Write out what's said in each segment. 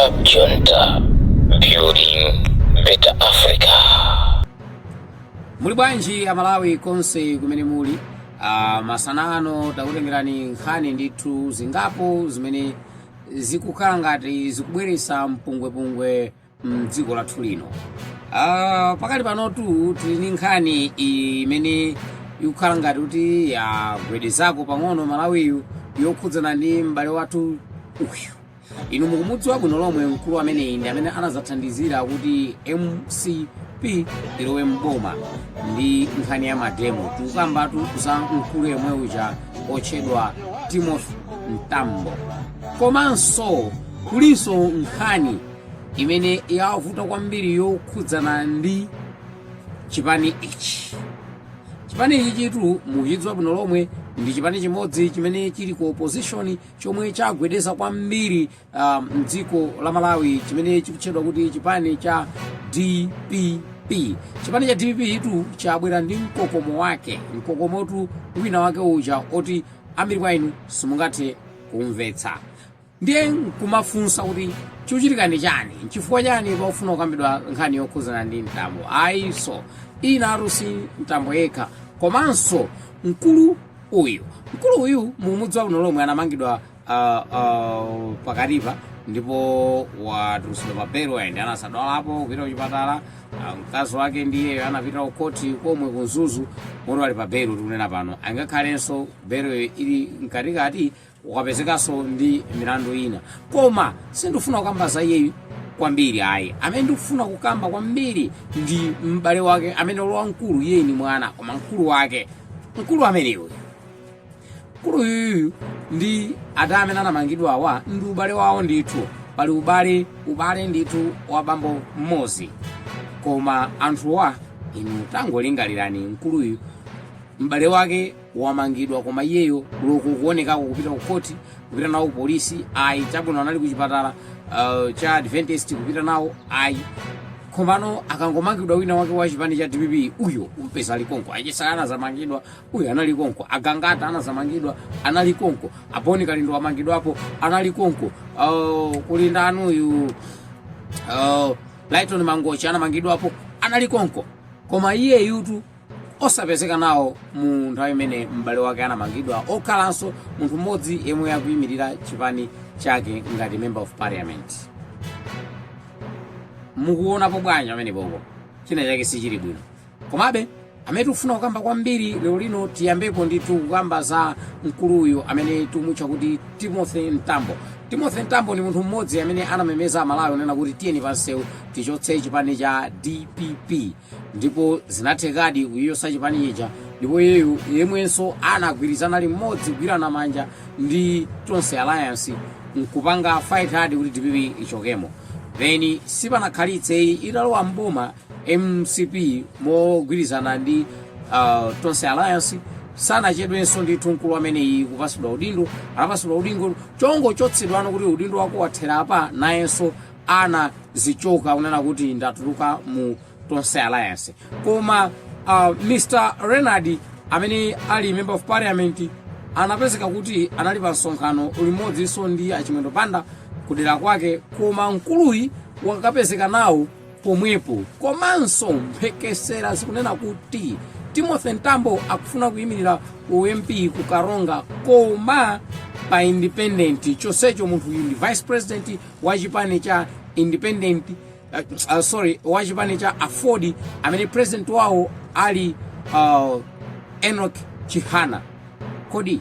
Cab Junta, building better Africa. Muli bwanji Amalawi konse kumene muli? Masana ano takutengerani nkhani ndithu zingapo zimene zikukhala ngati zikubweretsa mpungwepungwe mdziko lathu lino. Pakali panotu tili ndi nkhani imene ikukhala ngati kuti yagwedezako pang'ono Malawiyu, yokhudzana ndi m'bale wathu uyu. Inu mukumudziwa bwino lomwe mkulu ameneyi, ndi amene anadzathandizira kuti MCP ilowe mboma ndi nkhani ya mademo. Tikukambatu za mkulu yemwe uja otchedwa Timothy Mtambo. Komanso kulinso nkhani imene yavuta kwambiri yokhudzana ndi chipani ichi. Chipani ichi chitu mukuchidziwa bwino lomwe, ndi chipani chimodzi chimene chili ku opposition chomwe chagwedeza kwambiri mdziko la Malawi, chimene chikutchedwa kuti chipani cha DPP. Chipani cha DPP itu chabwera ndi mkokomo wake, mkokomotu wina wake uja oti ambiri kwa inu simungathe kumvetsa. Ndiye nkumafunsa kuti chikuchitika ndi chani, nchifukwa chani pakufuna kukambidwa nkhani yokhudzana ndi Mtambo? Ayiso inatu si Mtambo yekha, komanso mkulu uyu. Mkulu uyu mukumudziwa bwino lomwe, anamangidwa pakatipa ndipo watulutsidwa pa belo and anasadwalapo kupita kuchipatala. Mkazi wake ndiyeyo anapita kukoti komwe ku Mzuzu, moti ali pa belo tikunena pano. Angakhalenso belo ili mkatikati wapezekanso ndi milandu ina, koma sindifuna kukamba za iyeyu kwambiri ayi. Amene ndikufuna kukamba kwambiri ndi m'bale wake amene olowa mkulu. Iye ni mwana, koma mkulu wake, mkulu ameneyo, mkulu uyuyu ndi ata amene anamangidwa awa ndi ubale wawo ndithu. Pali ubale, ubale ndithu wa bambo mmodzi. Koma anthuwa inu tangolingalirani, mkuluyu m'bale wake wamangidwa, koma iyeyo loko kuonekako kupita ku khoti, kupita nawo ku polisi ayi. Chabwino, anali ku chipatala cha Adventist, kupita nawo ayi. Komano akangomangidwa wina wake wa chipani cha DPP, uyo umpeza ali konko. Achisale anazamangidwa, uyo anali konko. Agangata anazamangidwa, anali konko. Aboni Kalindo amangidwapo, anali konko. Kuli ndani uyu, Lighton Mangochi anamangidwapo, anali konko. Koma iyeyutu osapezeka nawo mu nthawi imene m'bale wake anamangidwa, okhalanso munthu mmodzi yemwe akuyimirira chipani chake ngati member of parliament. Mukuonapo bwanji pamenepopo? China chake sichili bwino. Komabe amene tikufuna kukamba kwambiri lero lino, tiyambepo ndithu kukamba za mkuluyu amene tikumutcha kuti Timothy Mtambo. Timothy Mtambo ndi munthu mmodzi amene anamemeza Amalawi onena kuti tiyeni pansewu tichotse chipani cha DPP, ndipo zinathekadi kuyichotsa chipani chija. Ndipo iyeyu yemwenso anagwirizana ali mmodzi, kugwirana manja ndi Tonse Alliance nkupanga fight hard kuti DPP ichokemo. Then sipanakhalitse italowa mboma MCP mogwirizana ndi Tonse Alliance, sanachedwenso ndithu mkulu ameneyi kupasidwa udindo. Anapasidwa udindo chongochotsedwano kuti udindo wako wathera apa, nayenso anazichoka kunena kuti ndatuluka mu Tonse Alliance. Koma Mr Renard amene ali member of parliament anapezeka kuti anali pa msonkhano limodzinso ndi Achimwendo Banda kudera kwake, koma mkuluyi wakapezeka nawo pomwepo. Komanso mphekesera zikunena kuti Timothy Mtambo akufuna kuyimirira u MP ku Karonga, koma pa independent. Chonsecho munthu uyu ndi vice president wa chipani cha independent, sorry, wa chipani cha AFORD, amene president wawo ali Enoch Chihana. Kodi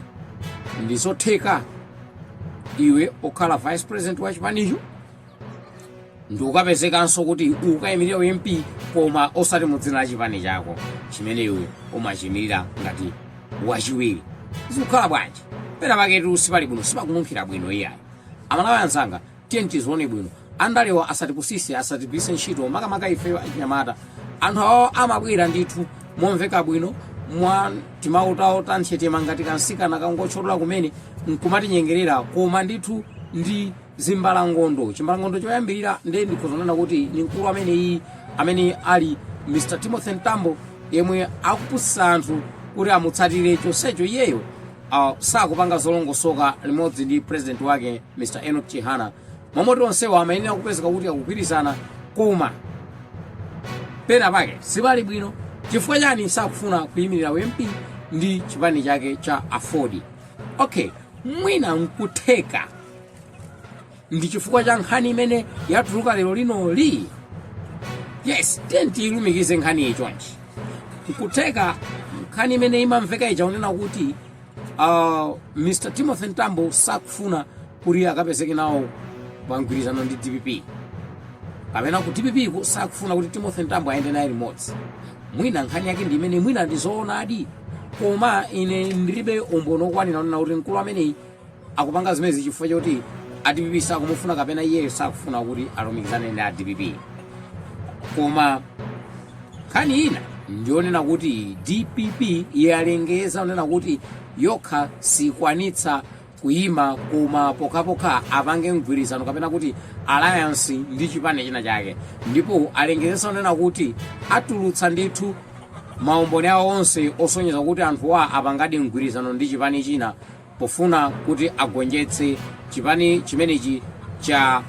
ndizotheka iwe okhala vice president wa chipanicho ndi ukapezekanso kuti ukayimirira MP, koma osati mu dzina la chipani chako chimene iwe umachimirira ngati wachiwiri? Zikukhala bwanji? Pena paketu sipali bwino, sipakununkhira bwino iyayi. Amalawi anzanga, tiye tizione bwino. Andalewa asatipusise, asatigwiritse ntchito, makamaka ifeyo achinyamata. Anthu awo amabwera ndithu momveka bwino mwa timawu tawo tanthetema ngati kansikana kangotchotola kumene, nkumatinyengerera, koma ndithu ndi zimbalangondo. Chimbalangondo choyambirira ndiye ndikhozonena kuti ni mkulu ameneyi amene ali Mr Timothy Mtambo, yemwe akupusisa anthu kuti amutsatire, chonsecho iyeyo sakupanga zolongosoka limodzi ndi president wake Mr Enoch Chihana. Momoti onsewa amayenera kupezeka kuti akugwirizana, koma pena pake sipali bwino. Chifukwa chani sakufuna kuyimirira MP ndi chipani chake cha AFORD? Okay, mwina nkutheka ndi chifukwa cha nkhani imene yatuluka lero linoli. Yes, tiye tiyilumikize nkhani iyi chonchi. Nkutheka nkhani imene imamveka ija unena kuti Mr Timothy Mtambo sakufuna kuti akapezeke nawo pa mgwirizano ndi DPP, kapena ku DPP ku sakufuna kuti Timothy Mtambo ayende naye limodzi. Mwina nkhani yake ndi imene, mwina ndi zoonadi, koma ine ndilibe umboni okwanira kunena kuti mkulu ameneyi akupanga zimenezi chifukwa choti a DPP sakumufuna kapena iyeyo sakufuna kuti alumikizane ndi a DPP. Koma nkhani ina ndionena kuti DPP yalengeza onena kuti yokha sikwanitsa kuyima, koma pokhapokha apange mgwirizano kapena kuti alliance ndi chipani china chake, ndipo alengezesa onena kuti atulutsa ndithu maumboni awo onse osonyeza kuti anthuwa apangadi mgwirizano ndi chipani china pofuna kuti agonjetse chipani chimenechi cha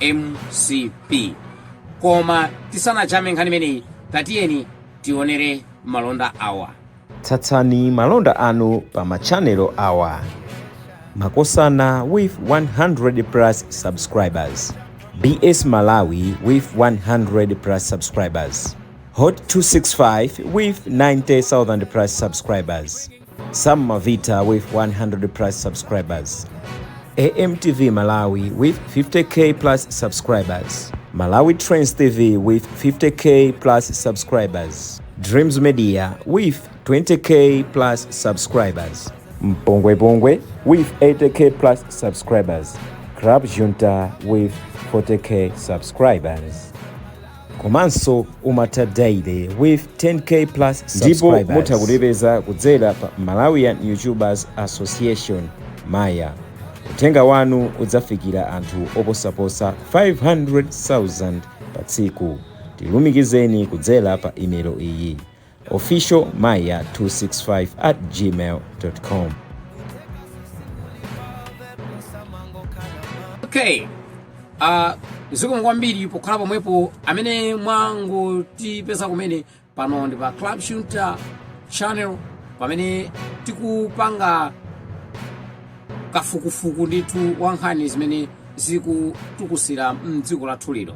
MCP. Koma tisanachame nkhani imeneyi, tatiyeni tionere malonda awa. Tsatsani malonda anu pa machanelo awa: Makosana with 100 plus subscribers, BS Malawi with 100 plus subscribers, Hot 265 with 90,000 plus subscribers, Sam Mavita with 100 plus subscribers, AMTV Malawi with 50K plus subscribers, Malawi Trends TV with 50K plus subscribers, Dreams Media with 20K plus subscribers, Mpongwe Pongwe with 80K plus subscribers, Club Junta with 40K subscribers. Komanso Umata Daily with 10K plus ndipo mutha kutipeza kudzera pa Malawian YouTubers Association, Maya. Uthenga wanu udzafikira anthu oposaposa 500,000 pa tsiku. Tilumikizeni kudzera pa imelo iyi: officialmaya265@gmail.com. Okay, zikomo kwambiri pokhala pomwepo. Amene mwangotipeza kumene, pano ndi pa Club Shooter Channel, pamene tikupanga kafukufuku ndithu wa nkhani zimene zikutukusira mdziko lathu lino.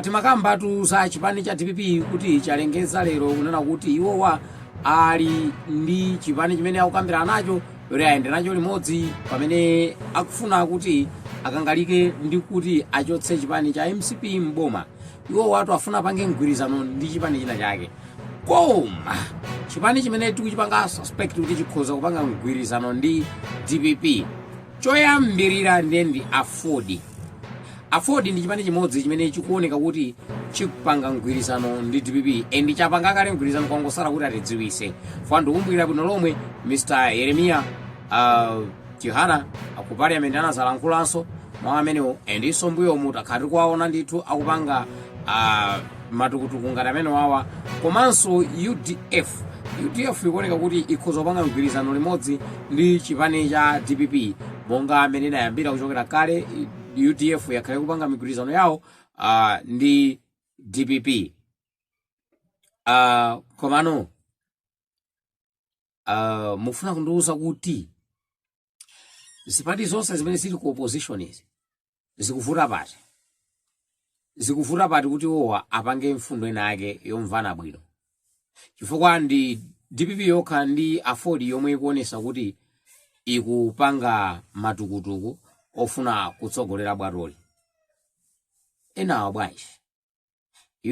Timakambatu za chipani cha DPP kuti chalengeza lero kunena kuti iwowa ali ndi chipani chimene akukambirana nacho kuti ayende nacho limodzi pamene akufuna kuti akangalike ndi kuti achotse chipani cha MCP mboma. Iwowatu afuna apange mgwirizano ndi chipani china chake, koma chipani chimene tikuchipanga suspect kuti chikhoza kupanga mgwirizano ndi DPP choyambirira ndiye ndi AFORD. AFORD ndi chipani chimodzi chimene chikuoneka kuti chikupanga mgwirizano ndi DPP, and chapanga kale mgwirizano, kwangosala kuti atidziwise. Fwa ndikumbukira bwino lomwe Mr Yeremiya Chihana ku parliament anazalankhulanso mawu amenewo, andinso mbuyomu takhala tikuwaona ndithu akupanga matukutuku ngati amene wawa. Komanso UDF, UDF ikuoneka kuti ikhoza kupanga mgwirizano limodzi ndi chipani cha DPP, monga amene inayambira kuchokera kale. UDF yakhala ikupanga migwirizano yawo ndi DPP. Komano mufuna kundiwuza kuti zipani zonse zimene zili ku opposition izi zikuvuta pati? Zikuvuta pati kuti owa apange mfundo ina yake yomvana bwino? Chifukwa ndi DPP yokha ndi AFORD yomwe ikuonesa kuti ikupanga matukutuku ofuna kutsogolera bwatoli. Enawa bwanji?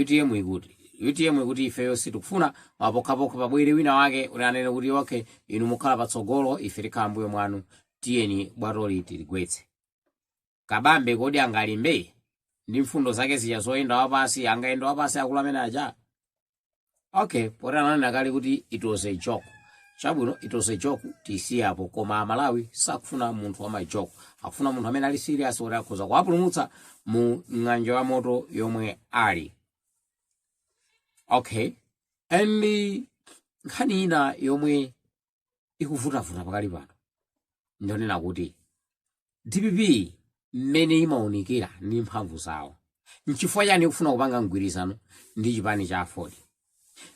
UTM ikuti, UTM ikuti ifeyo sitikufuna mapokhapokha pabwere wina wake kuti anene kuti, "Okay, inu mukhala patsogolo, ife tikhala mbuyo mwanu, tiyeni bwatoli tiligwetse." Kabambe kodi angalimbe ndi mfundo zake zija zoyenda wapasi? Angayenda wapasi akulu amene aja? Okay, poti ananena kale kuti it was a joke. Chabwino, it was a joke, tisiyapo. Koma Amalawi sakufuna munthu wa majoke, akufuna munthu amene ali serious kuti akhoza kuwapulumutsa mu ng'anjo ya moto yomwe ali. Okay, and nkhani ina yomwe ikuvutavuta pakali pano ndionena kuti DPP Mmene imaonekera ndi mphamvu zawo, nchifukwa chani ikufuna kupanga mgwirizano ndi chipani cha Aford?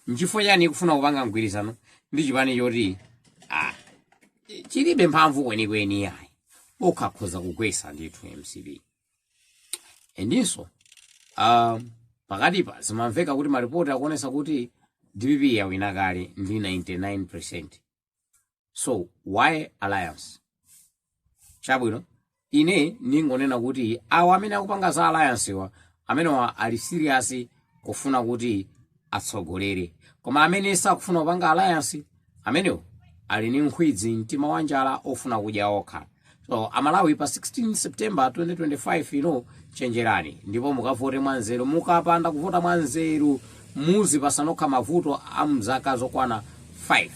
Nchifukwa chani ikufuna kupanga mgwirizano ndi chipani choti chilibe mphamvu kwenikweni ayi, okakhoza kugwesa ndithu MCP? Endinso pakatipa zimamveka kuti maripoti akuonesa kuti DPP yawina kale ndi 99. So why alliance? Chabwino, ine ningonena kuti awa amene akupanga za alliance wa, amenewa ali serious kufuna kuti atsogolere, koma amene sakufuna kupanga alliance, amenewo ali ni nkhwidzi, mtima wa njala ofuna kudya okha. So Amalawi, pa 16 September 2025 ino, chenjerani ndipo mukavote mwanzeru. Mukapanda kuvota mwanzeru, muzipasa nokha mavuto a mzaka zokwana 5.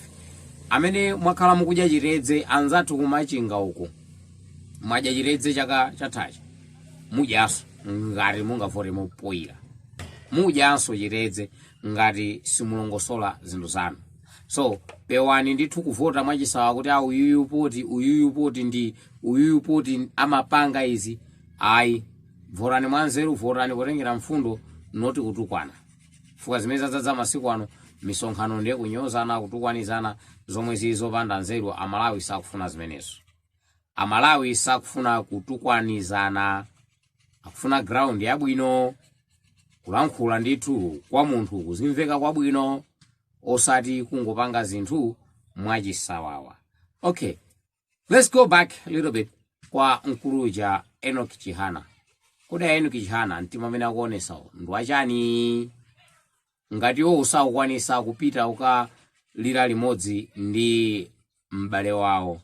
Amene mwakhala mukudya chitedze, anzathu kumachinga uku, mwadya chitedze chaka chathachi, mudyanso ngati mungavote mopoyira, mudyanso chitedze ngati simulongosola zinthu zanu. So pewani ndithu kuvota mwachisawa kuti a uyuyu poti, uyuyu poti ndi uyuyu poti amapanga izi. Ayi, votani mwanzeru, votani kutengera mfundo, not kutukwana, fuka zimene zadzadza masiku ano misonkhano ndiye kunyozana, kutukwanizana, zomwe zili zopanda nzeru. Amalawi sakufuna zimenezo. Amalawi sakufuna kutukwanizana, akufuna ground yabwino, kulankhula ndithu kwa munthu kuzimveka kwabwino, osati kungopanga zinthu mwachisawawa. Okay, let's go back a little bit kwa mkuluja Enoch Chihana. Kodi a Enoch Chihana, mtima amene akuonesawo ndi wachani, ngati iwo usakukwanisa kupita ukalira limodzi ndi m'bale wawo?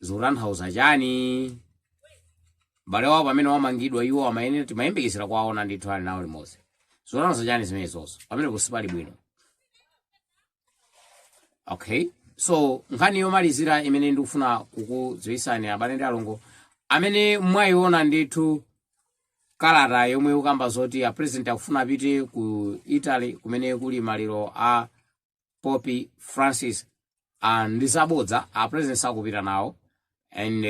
Zikutanthauza chani? M'bale wawo pamene wamangidwa, iwo amayenera timayembekezera kuwaona ndithu ali nawo limodzi. Zikutanthauza chani zimenezozo? Pamene kusipali bwino. Okay, so nkhani yomalizira imene ndikufuna kukudziwisani, abale ndi alongo amene mwayiona ndithu kalata yomwe ikukamba zoti a president akufuna apite ku Italy kumene kuli maliro a Pope Francis, ndi zabodza. A president sakupita nawo, and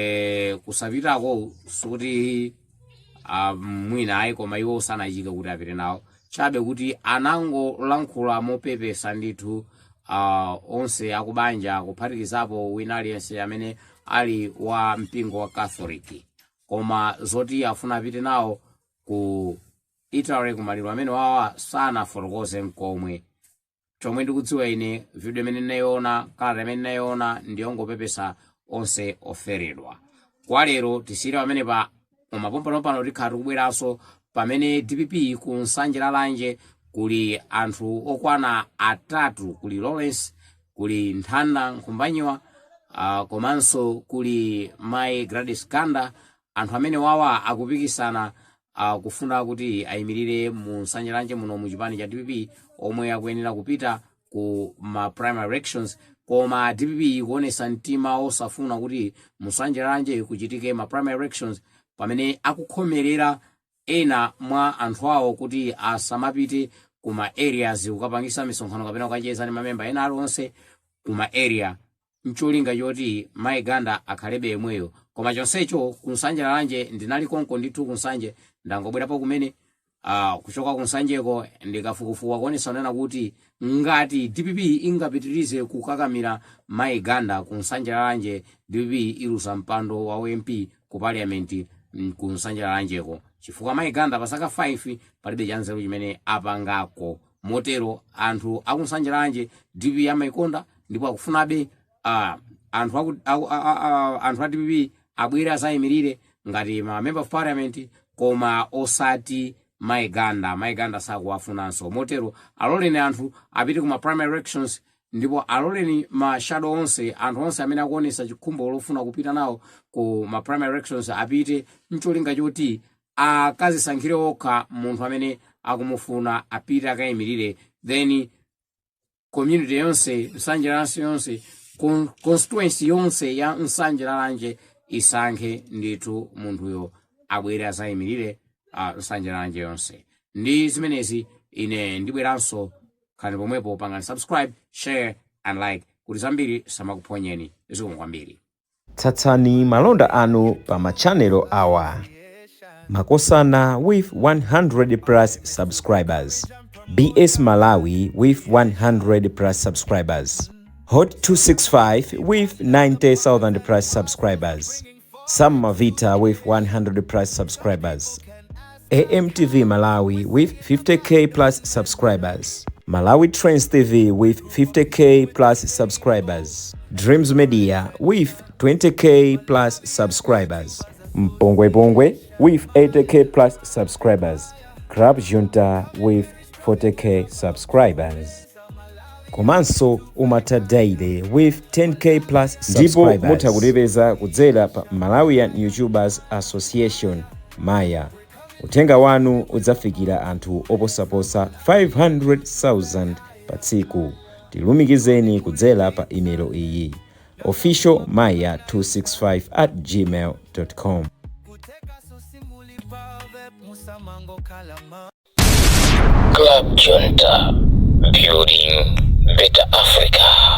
kusapitako sikuti mwina ayi, koma iwo sanachike kuti apite nawo, chabe kuti anangolankhula mopepesa ndithu onse akubanja, kuphatikizapo wina aliyense amene ali wa mpingo wa Catholic. Koma zoti afuna apite nawo ku Italy kumaliro amene wawa, sanafotokoze mkomwe. Chomwe ndikudziwa ine, video imene ndinayiona, kalata imene ndinayiona, ndiyongopepesa onse oferedwa. Kwa lero tisiyire pamene pa, koma pompanopano tikhala tikubweranso pamene DPP ku Nsanje Lalanje kuli anthu okwana atatu: kuli Lawrence, kuli Nthanda Nkhumbanyiwa, komanso kuli Mai Gladys Ganda. Anthu amene wawa akupikisana kufuna kuti ayimirire mu Nsanje Lalanje muno mu chipani cha DPP, omwe akuyenera kupita ku ma primary elections. Koma DPP ikuonesa mtima osafuna kuti mu Nsanje Lalanje kuchitike ma primary elections, pamene akukhomerera ena mwa anthu awo kuti asamapite kuma areas kukapangisa misonkhano kapena kukacheza ndi mamemba ena aliwonse kuma area, mcholinga choti Mai Ganda akhalebe yemweyo. Koma chonsecho ku Nsanje Lalanje ndinali konko ndithu. Ku Nsanje ndangobwerapo kumene kuchoka ku Nsanjeko. Ndikafukufuku akuonesa kunena kuti ngati DPP ingapitirize kukakamira Mai Ganda ku Nsanje Lalanje, DPP iluza mpando wa MP ku parliament ku Nsanje Lalanjeko, chifukwa Mai Ganda pa zaka 5 palibe chanzeru chimene apangako. Motero anthu aku Nsanje Lalanje DPP amayikonda ndipo akufunabe anthu aku, aku, a, a, a, anthu a DPP abwere azayimirire ngati ma member of parliament, koma osati Mai Ganda. Mai Ganda sakuwafunanso. Motero aloleni anthu apite kuma primary elections, ndipo aloleni ma shadow onse, anthu onse amene akuonesa chikhumbo lofuna kupita nawo ku ma primary elections apite, mcholinga choti akazisankhire okha munthu amene akumufuna, apite akayimirire. Then community yonse, Nsanje Lalanje yonse, constituency yonse ya Nsanje Lalanje isankhe ndithu munthuyo abwere azayimirire Nsanje Lalanje yonse. Ndi zimenezi, ine ndibweranso. Khalani pomwepo, pangani subscribe, share and like kuti zambiri samakuphonyeni. Zikomo kwambiri. Tsatsani malonda anu pa machanelo awa: Makosana with 100 plus subscribers, BS Malawi with 100 plus subscribers, Hot 265 with 90,000 plus subscribers, Sam Mavita with 100 plus subscribers, AMTV Malawi with 50K plus subscribers, Malawi Trends TV with 50K plus subscribers, Dreams Media with 20K plus subscribers, Mpongwe Pongwe with 80K plus subscribers, Club Junta with 40K subscribers, komanso Umata Daily with 10K plus Ndipo subscribers. mutha Kutipeza kudzera pa Malawian YouTubers Association, Maya. Uthenga wanu udzafikira anthu oposaposa 500,000 pa tsiku. Tilumikizeni kudzera pa imelo iyi: officialmaya265@gmail.com. Club Junta, building better Africa.